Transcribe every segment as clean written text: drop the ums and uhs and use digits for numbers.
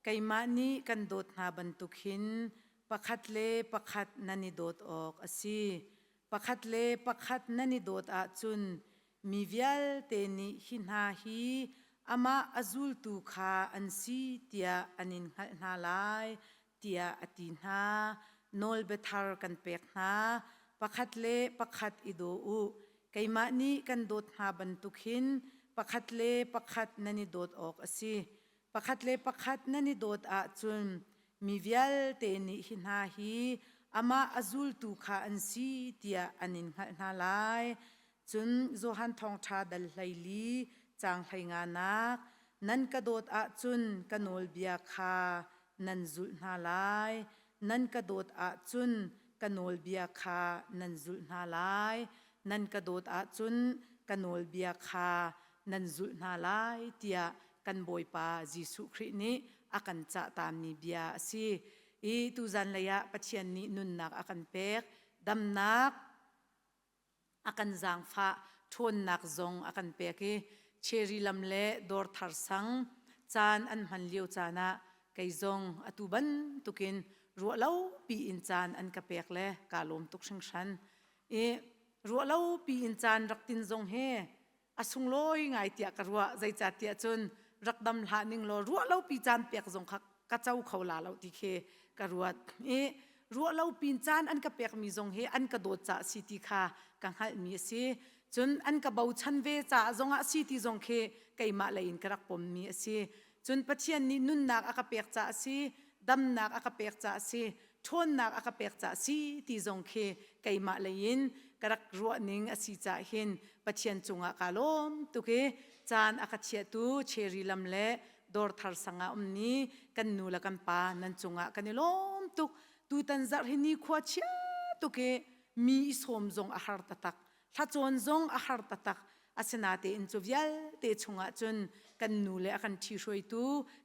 Keimah nih kan dawt hna bantuk hin pakhat le pakhat nan i dawt awk a si. Pakhat le pakhat nan i dawt ahcun mi vialte nih hi hna hi amah a zultu kha an si tiah an in hngalh hna lai, tiah a ti hna. Nawlbia thar kan pek hna. Pakhat le pakhat i daw u. Keimah nih kan dawt hna bantuk hin pakhat le pakhat nan i dawt awk a si. Pakhat le pakhat nan i dawt ahcun mi vialte nih hi hna hi amah a zultu kha an si tiah an in hngalh hna lai. Cun Johan Thawngṭha dal 14 caang 15 nak nan ka dawt ahcun ka nawlbia kha nan zulh hna lai. Nan ka dawt ahcun ka nawlbia kha nan zulh hna lai. Nan ka dawt ahcun ka nawlbia kha nan zulh hna lai tiah kan Bawipa Jesuh Khrih nih a kan cahtami bia a si. I tuzan lei ah Pathian nih nunnak a kan pek, damnak a kan zaangfah, ṭhawnnak zong a kan pek i Cherry lam le Dawrthar sang caan an hman lio caan ah kei zong atu bantukin ruahlo piin caan an ka pek le kaa lawm tuk hringhran. I ruahlo piin caan rak tin zong hi a sunglawi ngai tiah ka ruah zeicahtiah cun rak dam hlah ning law ruah lo pi caan pek zong kha ka co kho la lo ti khi ka ruat i ruah lo pin caan an ka pek mi zong hi an ka dawt ca si ti kha ka hngalh mi a si cun an ka bochan ve ca zong ah si ti zong khi keimah lei in ka rak pom mi a si cun Pathian nih nunnak a ka pek ca a si damnak a ka pek ca a si ṭhawnnak a ka pek caah si ti zong khi keimah lei in ka rak ruah ning a si caah hin Pathian cungah kaa lawm tuk i caan a ka thiahtu Cherry lam le Dawrthar sang ah ummi kan nu le kan pa nan cungah kan i lawm tuk. Tutan zarh hi nikhua chia tuk i mi i sawm zong a har taktak. Thlacawn zong a har taktak. Asinatein cu vialte chungah cun kan nu le a kan ṭhihruaitu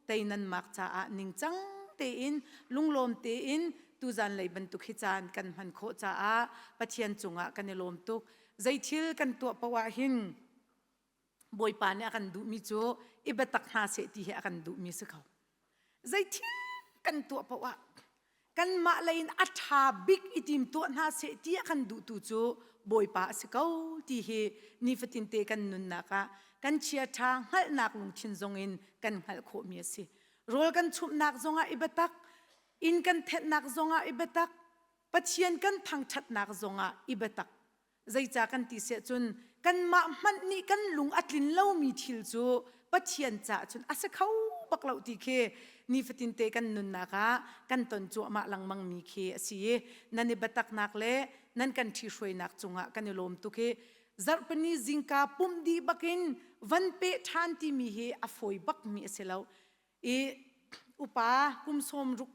tei nan mak caah ningcang tein lunglawm tein tuzan lei bantuk hi caan kan hman khawh caah Pathian cungah kan i lawm tuk. Zeithil kan tuah paoh ah hin Bawipa nih a kan duhmi cu i biatak hna seh ti hi a kan duhmi si ko. Zeithil kan tuah paoh ah kanmah lei in a ṭha bik i tim tuah hna seh ti a kan duhtu cu Bawipa a si ko ti hi nifatinte kan nunnak ah kan chiaṭha hngalhnak lungthin zongin kan hngalh khawhmi a si. Rawl kan chumhnak zongah i biatak, inn kan thenhnak zongah i biatak, Pathian kan thangṭhatnak zongah i biatak. Zeicah kan ti siah cun kanmah hmanh nih kan lung a tlin lomi thil cu Pathian caah cun a si kho bak lo ti khi nifatinte kan nunnak ah kan ton cuahmah lengmang mi khi a si i nan i biataknak le nan kan ṭhihruainak cungah kan i lawm tuk i zarhpini zingka pumh dih bakin van peh ṭhan timi hi a fawi bakmi a si lo i upa kum sawm ruk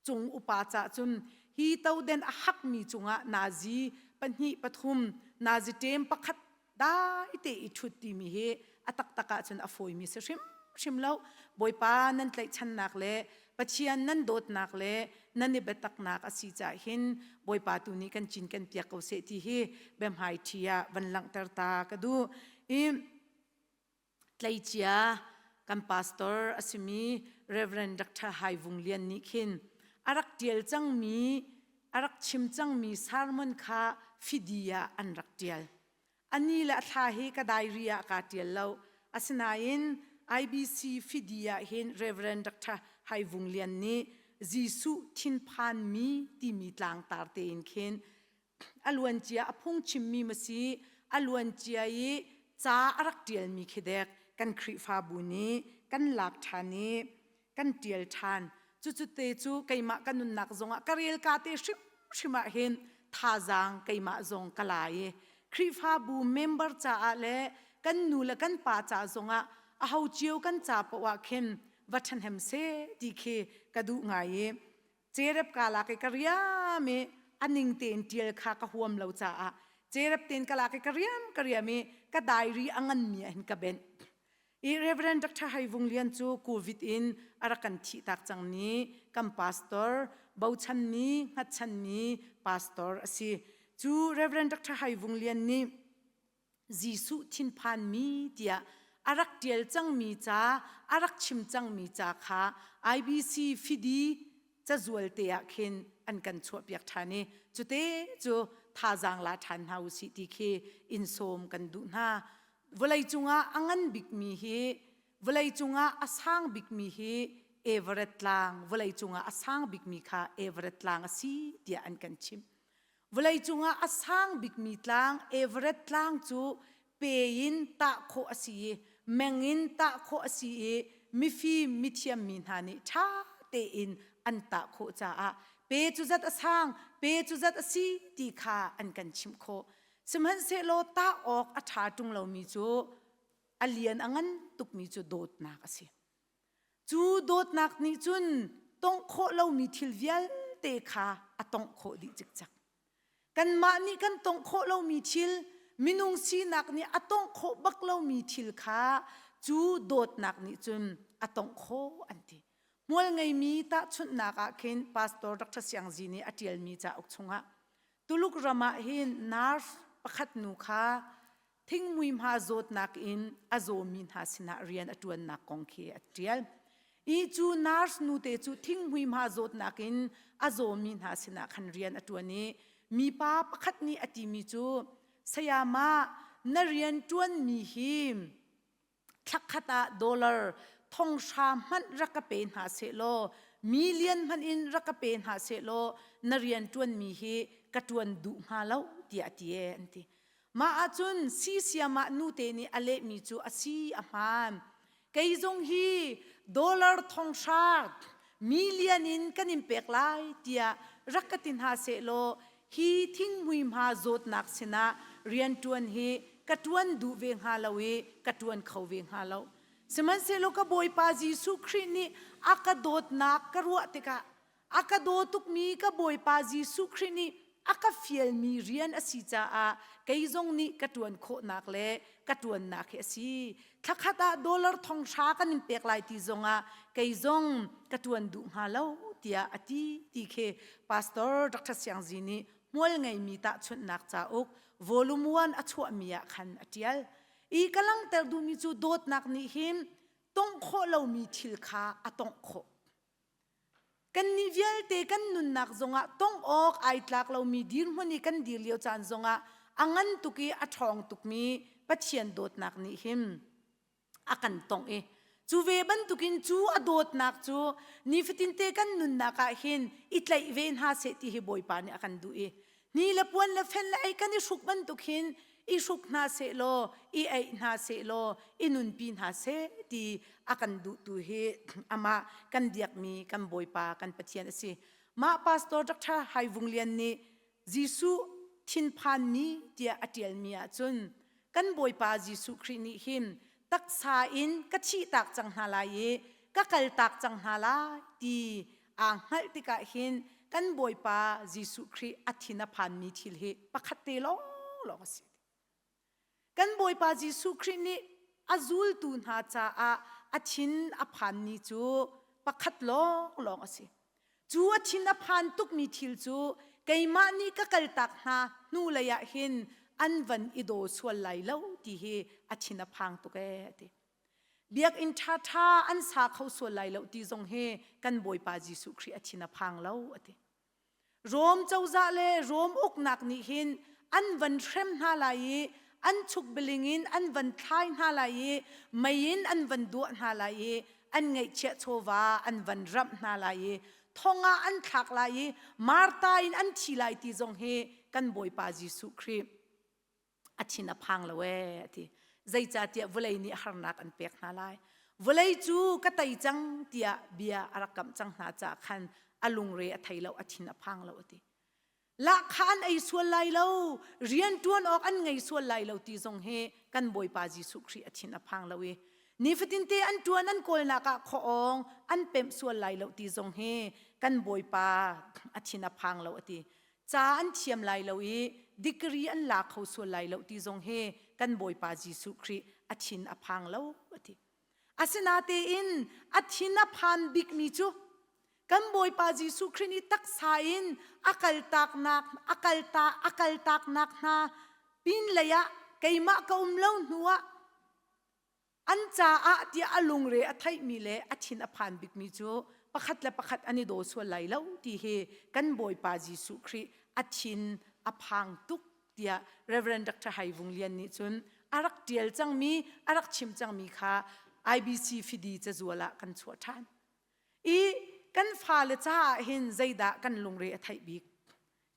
cung upa cah cun hi toden a hakmi cungah nazi pahnih pathum nazi ṭem pakhat dai te i ṭhut timi hi a taktak ahcun a fawimi si hrimhrim lo. Bawipa nan tlaihchannak le Pathian nan dawtnak le nan i biataknak a si caah hin Bawipa tu nih kan cin kan piak ko seh ti hi biahmai ṭhi ah van langhter ta ka duh. I tleicia kan pastor a simi Reverend Dr. Hai Vung Lian nih khin a rak ṭial cangmi a rak chim cangmi sermon kha fidi ah an rak ṭial. A ni le a thla hi ka diary ah kaa ṭial lo. Asinain IBC fidi ah hin Reverend Dr. Hai Vung Lian nih Jesuh thinphanmi timi tlangtar tein khin a luancia a phungchimmi ma si a luancia i ca a rak ṭialmi khi dek kan Khrihfabu nih kan lak ṭhan i kan ṭial ṭhan cucu te cu keimah ka nunnak zongah ka rel ka te hrimhrim ah hin thazaang keimah zong ka la i Khrihfabu member caah le kan nu le kan pa ca zongah aho cio kan ca paoh ah khin va ṭhahnem seh ti khi ka duh ngai i Cerep ka lak i ka riam i a ning tein ṭial kha ka huam lo caah cerep tein ka lak i ka riam ka riam i ka diary a nganmi ah hin ka benh. I Reverend Dr. Hai Vung Lian cu COVID in a rak kan thihtak cangmi kan pastor, bochanmi, hngatchanmi pastor a si. Cu Reverend Dr. Hai Vung Lian nih Jesuh thinphanmi tiah A rak ṭial cangmi ca, a rak chim cangmi ca kha IBC fidi cazual te ah khin an kan chuahpiak ṭhan i cute cu thazaang la ṭhan hna usih ti khi in sawm kan duh hna. Vawlei cungah a ngan bikmi hi vawlei cungah a sang bikmi hi Everett tlang vawlei cungah a sang bikmi kha Everett tlang a si tiah an kan chimh. Vawlei cungah a sang bikmi tlang Everett tlang cu pe in tah khawh a si i meng in tah khawh a si i mifim mithiam mi hna nih ṭha tein an tah khawh caah pe cu zat a sang pe cu zat a si ti kha an kan chimh khawh. Sihmanhsehlaw tah awk a ṭha ṭung lomi cu a lian a ngan tukmi cu dawtnak a si. Cu dawtnak nih cun tongh khawh lomi thil vialte kha a tongh khawh dih cikcek. Kanmah nih kan tongh khawh lomi thil, minung sinak nih a tongh khawh bak lomi thil kha cu dawtnak nih cun a tongh khawh an ti. Hmual ngeimi tahchunhnak ah khin Pastor Dr. Siang Zi nih a ṭialmi cauk chungah Tuluk ram ah hin nurse pakhat nu kha thingmui hma zawtnak in a zawmi hna sinah rian a ṭuannak kong khi a ṭial. I cu nurse nute cu thinghmui hma zawtnak in a zawmi hna sinah khan rian a ṭuan i mipa pakhat nih a timi cu sayama na rian ṭuanmi hi thlakhat ah dollar thonghra hmanh rak ka pe hna sehlaw million hmanh in rak ka pe hna sehlaw na rian ṭuanmi hi ka ṭuan duh hnga lo tiah a ti ee an ti. Mah ahcun sisiam ah nute nih a lehmi cu a si a hmaan. Kei zong hi dollar thonghra million in kan in pek lai tiah rak ka ti hna sehlaw hi thinghmui hma zawtnak sinah rianṭuan hi ka ṭuan duh ve hnga lo i ka ṭuan kho ve hnga lo. Sihmanhsehlaw ka Bawipa Jesuh Khrih nih a ka dawtnak ka ruah tikah a ka daw tukmi ka Bawipa Jesuh Khrih nih a ka fialmi rian a si caah kei zong nih ka ṭuan khawhnak le ka ṭuannak hi a si. Thlakhat ah dollar thonghra kan in pek lai ti zongah kei zong ka ṭuan duh hnga lo tiah a ti ti khi Pastor Dr. Siang Zi nih hmual ngeimi tahchunhnak cauk volume 1 a chuahmi ah khan a ṭial. I ka langhter duhmi cu dawtnak nih hin tongh khawh lomi thil kha a tongh khawh. Kannih vialte kan nunnak zongah tongh awk ai tlak lomi dirhmun i kan dir lio caan zongah a ngan tuk i a ṭhawng tukmi Pathian dawtnak nih hin a kan tongh i cu ve bantukin cu a dawtnak cu nifatinte kan nunnak ah hin i tlaih ve hna seh ti hi Bawipa nih a kan duh i Ni le puan le fen le ei kan i hruk bantuk hin i hruk hna seh law i eih hna seh law i nunpi hna seh ti a kan duhtu hi amah kan biakmi kan Bawipa kan Pathian a si. Mah Pastor Dr. Hai Vung Lian nih Jesuh thinphanmi tiah a ṭialmi ahcun kan Bawipa Jesuh Khrih nih hin taksa in ka thihtak cang hna lai i ka kaltak cang hna lai ti aa hngalh tikah hin kan Bawipa Jesuh Khrih a thin a phanmi thil hi pakhat te lawnglawng a si. Kan Bawipa Jesuh Khrih nih a zultu hna caah a thin a phanmi cu pakhat lawnglawng a si. Cu a thin a phan tukmi thil cu keimah nih ka kaltak hna hnu lei ah hin an van i daw sual lai lo ti hi a thin a phang tuk ee a ti. Biakinn ṭhaṭha an sa kho sual lai lo ti zong hi kan Bawipa Jesuh Khrih a thin a phang lo a ti. Rom cozah le Rom uknak nih hin an van hrem hna lai i an chukbiling in an van thlai hna lai i mei in an van duah hna lai i an ngeihchiah chawva an van ramh hna lai i thong ah an thlak lai i Marta in an thi lai ti zong hi kan Bawipa Jesuh Khrih a thin a phang lo ee a ti. Zeicahtiah vawlei nih harnak an pek hna lai. Vawlei cu ka tei cang tiah bia a rak kamh cang hna caah khan a lungre a thei lo, a thin a phang lo a ti. Lahkhah an ei sual lai lo, rian ṭuan awk an ngei sual lai lo ti zong hi kan Bawipa Jesuh Khrih a thin a phang lo i nifatinte an ṭuan an kawlnak ah khuaawng an pemh sual lai lo ti zong hi kan Bawipa a thin a phang lo a ti. Ca an thiam lai lo i degree an la kho sual lai lo ti zong hi kan Bawipa Jesuh Khrih a thin a phang lo a ti. Asinatein a thin a phan bikmi cu kan Bawipa Jesuh Khrih nih taksa in a kaltaknak a kalta a kaltaknak hna pin lei ah keimah ka um lo hnu ah. An caah tiah a lungre a theihmi le a thin a phan bikmi cu pakhat le pakhat an i daw sual lai lo ti hi kan Bawipa Jesuh Khrih a thin a phang tuk tiah Reverend Dr. Hai Vung Lian nih cun a rak ṭial cangmi, a rak chim cangmi kha IBC fidi cazual ah kan chuah ṭhan. I kan fale caah hin zeidah kan lungre a theih bik?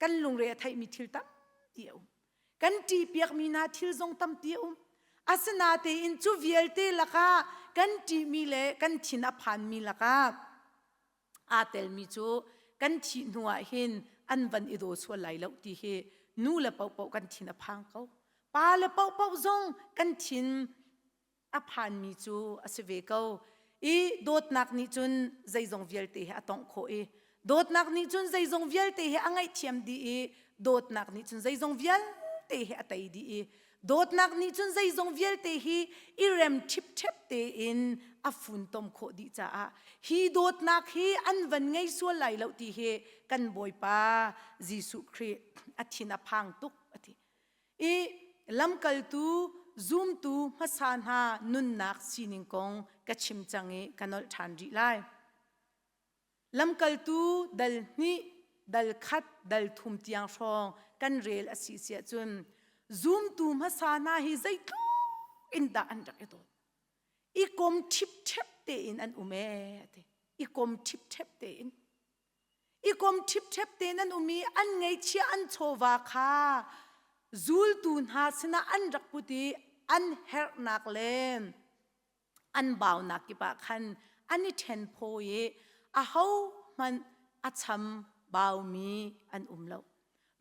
Kan lungre a theihmi thil tampi a um. Kan ṭihpiakmi hna thil zong tampi a um. Asinatein cu vialte lakah kan ṭihmi le kan thin a phanmi lakah aa telmi cu kan thih hnu ah hin an van i daw sual lai lo ti hi nu le paohpaoh kan thin a phang ko. Pa le paohpaoh zong kan thin a phanmi cu a si ve ko. I dawtnak nih cun zeizong vialte hi a tongh khawh i dawtnak nih cun zeizong vialte hi a ngaihthiam dih i dawtnak nih cun zeizong vialte hi a tei dih i dawtnak nih cun zeizong vialte hi i rem ṭhipṭhep tein a funtom khawh dih caah hi dawtnak hi an van ngei sual lai lo ti hi kan Bawipa Jesuh Khrih a thin a phang tuk a ti. I lamkaltu zumtu hmasa hna nunnak sining kong ka chim cang i ka nolh ṭhan rih lai. Lamkaltu dal hnih, dal khat, dal thum tiang hrawng kan rel a si siah cun zumtu hmasa hna hi zeitluk in dah an rak i dawt. I kom ṭhipṭhep tein an um ee ti. I kom ṭhipṭhep tein. I kom ṭhipṭhep tein an um i an ngeihchiah an chawva kha zultu hna sinah an rak put i an herhnak le an baunak kip ah khan an i ṭhen phaw i ahohmanh a cham baumi an um lo.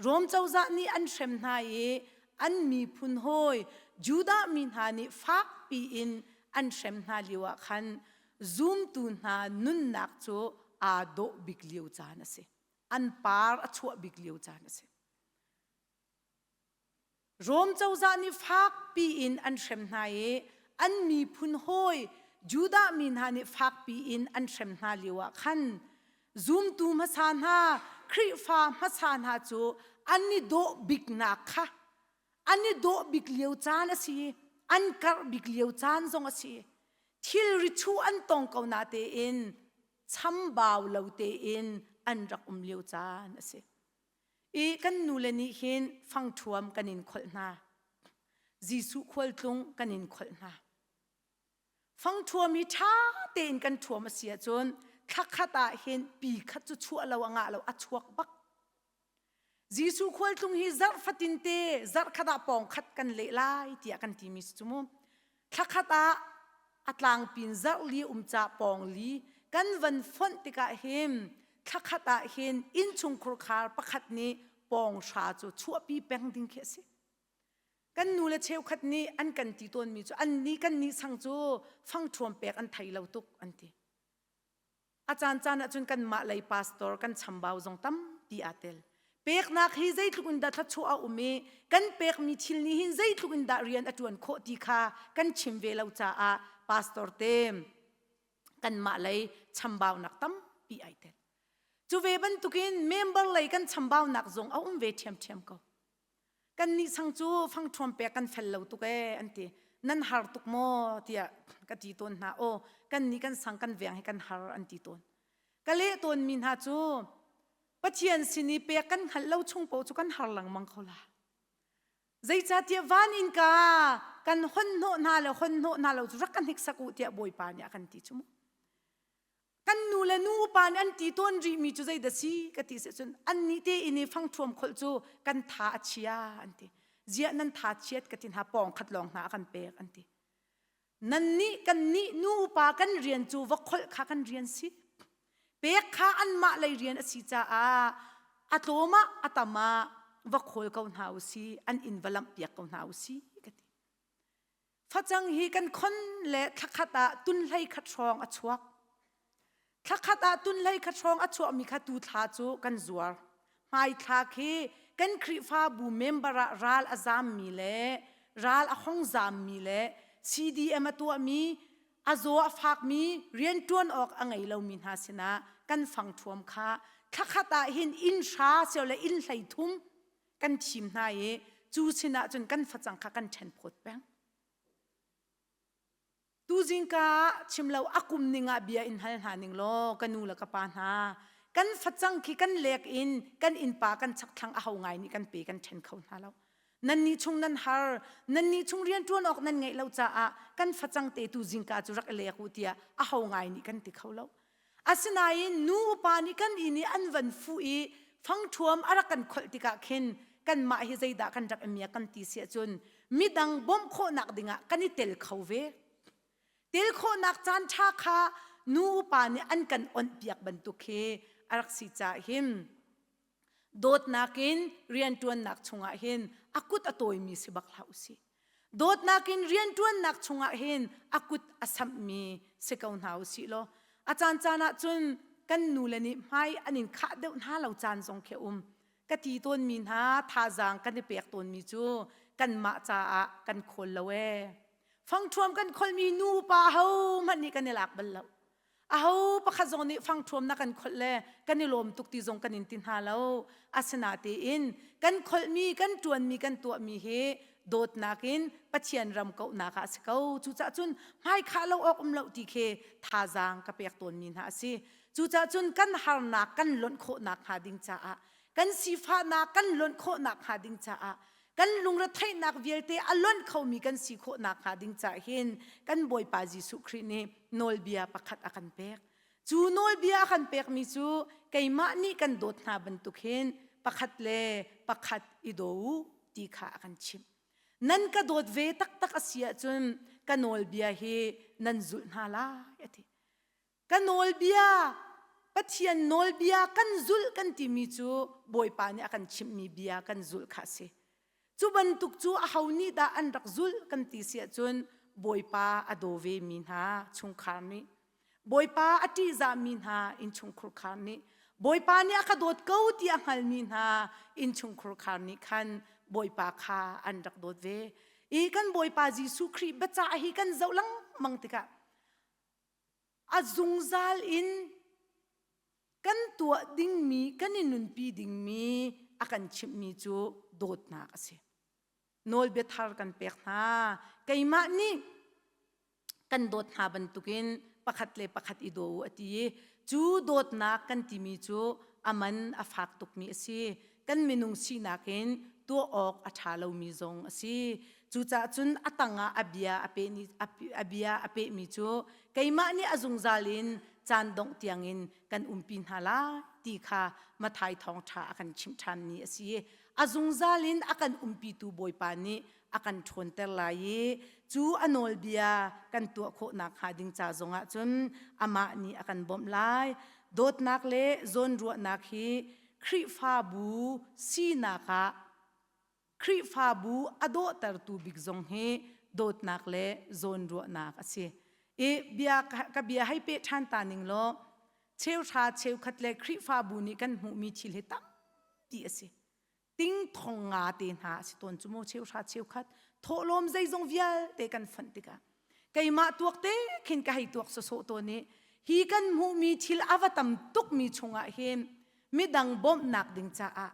Rom cozah nih an hrem hna i an miphun hawi Judah mi hna nih fakpi in an hrem hna lioah khan zumtu hna nunnak cu aa dawh bik lio caan a si. An par a chuah bik lio caan a si. Rom cozah nih fakpi in an hrem hna i an miphun hawi Judah mi hna nih fakpi in an hrem hna lioah khan zumtu hmasa hna Khrihfa hmasa hna cu an i dawh biknak kha an i dawh bik lio caan a si i an karh bik lio caan zong a si. Thilri chuh an tong ko na tein chambau lo tein an rak um lio caan a si. I kan nule nih hin fangṭhuam kan in kholh hna. Jesuh khualtlung kan in kholh hna. Fangṭhuam hi ṭha tein kan ṭhuam a si ahcun thlakhat ah hin pi khat cu chuah lo a ngah lo a chuak bak. Jesuh khualtlung hi zarh fatin te zarh khat ah pawng khat kan leh lai tiah kan timi si cu mu. Thlakhat ah a tlangpin zarh li um ca pawng li kan van fonh tikah hin thlakhat ah hin innchungkhur khar pakhat nih pawng hra cu chuahpi peng ding khi a si. Kan nu le cheukhat nih an kan ti tawnmi cu an nih kan nih sang cu fangṭhuam pek an thei lo tuk an ti. A caancaan ahcun kanmah lei pastor kan chambau zong tampi aa tel. Peknak hi zeitluk in dah thluachuah a um i kan pekmi thil nih hin zeitluk in dah rian a ṭuan khawh ti kha kan chim ve lo caah pastor te kanmah lei chambaunak tampi ai tel. Cu ve bantukin member lei kan chambaunak zong a um ve ṭhiamṭhiam ko. Kannih sang cu fangṭhuam pek kan fel lo tuk ee an ti. Nan har tuk maw tiah ka ti tawn hna. Aw kannih kan sang kan veng hi kan har an ti tawn. Ka leh tawnmi hna cu Pathian sin i pek kan hngalh lo chung paoh cu kan har lengmang ko la. Zeicahtiah van innka kan hon hnawh hna le hon hnawh hna lo cu rak ka hniksak u tiah Bawipa nih a kan ti cu mu. Kan nu le nu upa nih an ti tawn rihmi cu zeidah si ka ti si cun annih te inn i fangṭhuam kholh cu kan tha a chia an ti. Ziah nan tha chiat ka ti hna pawng khat lawng hna a kan pek an ti. Nannih kannih nu upa kan rian cu va kholh kha kan rian si. Pek kha anmah lei rian a si caah a tlawm ah a tam ah va khawl ko hna u si an inn va lamh piak ko hna u si ka ti. Facang hi kan khon le thlakhat ah tunhlei khat hrawng a chuak. Thlakhat ah tunhlei khat hrawng a chuahmi kha tu thla cu kan zuar. Hmaithla khi kan Khrihfabu member ah ral a zammi le ral a hong zammi le CDM a tuahmi a zaw a fakmi rianṭuan awk a ngei lomi hna sinah kan fangṭhuam kha thlakhat ah hin inn hra sio le inn hlei thum kan thim hna i cu sinah cun kan facang kha kan ṭhen phawt peng. Tuzingka ah chim lo a kum ning ah bia in hal hna ning law ka nu le ka pa hna kan facang khi kan lek in kan innpa kan chakthlang a ho ngai nih kan pe kan ṭhen kho hna lo. Nan nih chung nan har, nan nih chung rianṭuan awk nan ngeih lo caah kan facang te tu zingka cu rak i lek u tiah a ho ngai nih kan ti kho lo. Asinain nu upa nih kan inn i an van fuh i fangṭhuam a rak kan kholh tikah khin kanmah hi zeidah kan rak i miak kan ti si ahcun midang bawmh khawhnak dingah kan i tel kho ve. Tel khawhnak caan ṭha kha nu upa nih an kan onhpiak bantuk khi a rak si caah hin dawtnak in rianṭuannak chungah hin a kut a tawimi si bak hlah usih. Dawtnak in rianṭuannak chungah hin a kut a samhmi si ko hna usih law a caancaan ah cun kan nule nih hmai an in khah deuh hna lo caan zong khi a um. Ka ti tawnmi hna thazaang kan i pek tawnmi cu kanmah caah kan khawl lo ee. Fangṭhuam kan kholmi nu pa hohmanh nih kan i lak bal lo. Aho pakhat zong nih fangṭhuam na kan kholh le kan i lawm tuk ti zong kan in ti hna lo. Asinatein kan kholhmi, kan ṭuanmi, kan tuahmi hi dawtnak in Pathian ram kauhnak ah a si ko. Cucaah cun hmaikhah lo awk um lo ti khi thazaang ka pek tawnmi hna a si. Cucaah cun kan harnak kan lonh khawhnak hnga ding caah kan sifahnak kan lonh khawhnak hnga ding caah kan lungretheihnak vialte a lonh khomi kan si khawhnak hnga ding caah hin kan Bawipa Jesuh Khrih nih nawlbia pakhat a kan pek. Cu nawlbia a kan pekmi cu keimah nih kan dawt hna bantuk hin pakhat le pakhat i daw u ti kha a kan chimh. Nan ka dawt ve taktak a si ahcun ka nawlbia hi nan zulh hna lai a ti. Ka nawlbia Pathian nawlbia kan zulh kan timi cu Bawipa nih a kan chimhmi bia kan zulh kha a si. Cu bantuk cu aho nih dah an rak zulh kan ti si ahcun Bawipa a daw vemi hna chungkhar nih Bawipa a ṭihzahmi hna innchungkhur khar nih Bawipa nih a ka dawt ko ti a hngalmi hna innchungkhur khar nih khan Bawipa kha an rak dawt ve. I kan Bawipa Jesuh Khrih biacah hi kan zoh lengmang tikah a zungzal in kan tuah dingmi kan i nunpi dingmi a kan chimhmi cu dawtnak a si. Nawlbia thar kan pek hna. Keimah nih kan dawt hna bantukin pakhat le pakhat i daw u a ti i cu dawtnak kan timi cu a man a fak tukmi a si. Kan minung sinak in tuah awk a ṭha lomi zong a si. Cucaah cun a tangah a bia a peh a bia a pehmi cu keimah nih a zungzal in caan dongh tiangin kan umpi hna lai ti kha Matthai thawngṭha a kan chimh ṭhanmi a si. A zungzal in a kan umpitu Bawipa nih a kan ṭhawnter lai i cu a nawlbia kan tuah khawh nakhnga ding ca zongah cun amah nih a kan bawmh lai. Dawtnak le zawnruahnak hi Khrihfabu sinak ah Khrihfabu a dawhtertu bik zong hi dawtnak le zawnruahnak a si. I bia ka bia hei peh ṭhan ta ning law cheuhra cheukhat le Khrihfabu nih kan hmuhmi thil hi tampi a si. Ting thong nga te hna a si tawn cu mu cheuhra cheukhat thawhlawm zeizong vialte kan fonh tikah keimah tuak te khin ka hei tuak sawsawh tawn i hi kan hmuhmi thil a va tam tukmi chungah hin midang bawmhnak ding caah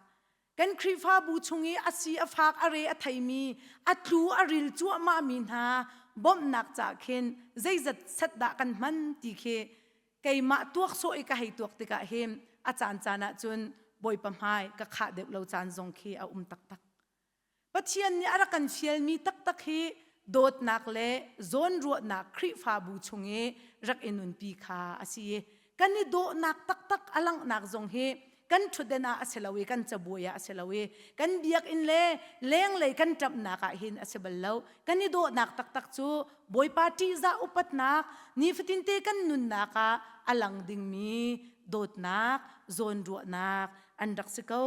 Kan Khrihfabu chung i a si a fak a re a theimi a tlu a ril cuahmahmi hna bawmhnak ca khin zeizat set dah kan hman ti khi keimah tuak sawh i ka hei tuak tikah hin a caan caan ah cun Bawipa hmai ka khah deuh lo caan zong khi a um taktak. Pathian nih a rak kan fialmi taktak hi dawtnak le zawnruahnak Khrihfabu chung i rak i nunpi kha a si i kan i dawhnak taktak a langhnak zong hi kan ṭhutden ah a si lo i kan cabuai ah a si lo i kan biakinn le lenglei kan ṭamhnak ah hin a si bal lo. Kan i dawhnak taktak cu Bawipa ṭihzah upatnak nifatinte kan nunnak ah a lang dingmi dawtnak, zawnruahnak an rak si ko.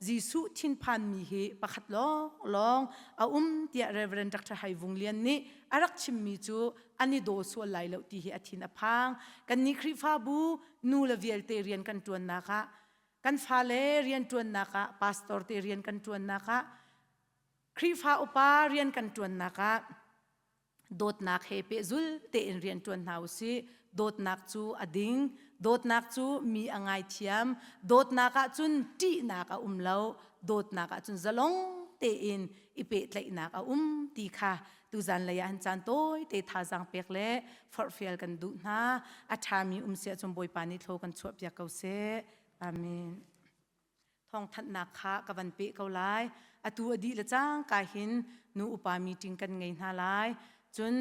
Jesuh thinphanmi hi pakhat lawnglawng a um tiah Reverend Dr. Hai Vung Lian nih a rak chimmi cu an i daw sual lai lo ti hi a thin a phang. Kannih Khrihfabu nu le vialte rian kan ṭuannak ah kan fale rian ṭuannak ah pastor te rian kan ṭuannak ah Khrihfa upa rian kan ṭuannak ah dawtnak he pehzul tein rian ṭuan hna u sih. Dawtnak cu a ding, dawtnak cu mi a ngaithiam, dawtnak ah cun ṭihnak a um lo, dawtnak ah cun zalong tein i pehtlaihnak a um ti kha Tuzan lei ah hin caan tawite thazaang pek le forhfial kan duh hna. A ṭhami um si ahcun Bawipa nih thlaw kan chuahpiak ko seh. Amen. Thawngthanhnak kha ka van peh ko lai. Atu a dih le cangka hin nu upa meeting kan ngei hna lai. Cun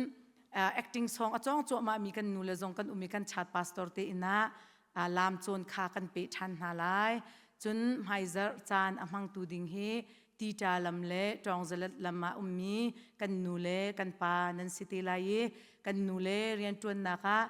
acting song a cawng cuahmah mi kan nu le zong kan um i kan chat pastor te inn ah lam cawn kha kan peh ṭhan hna lai. Cun hmaizarh caan a hmangtu ding hi Tita lam le Ṭawngzalat lam ah ummi kan nu le kan pa nan si te lai i kan nu le rianṭuannak ah.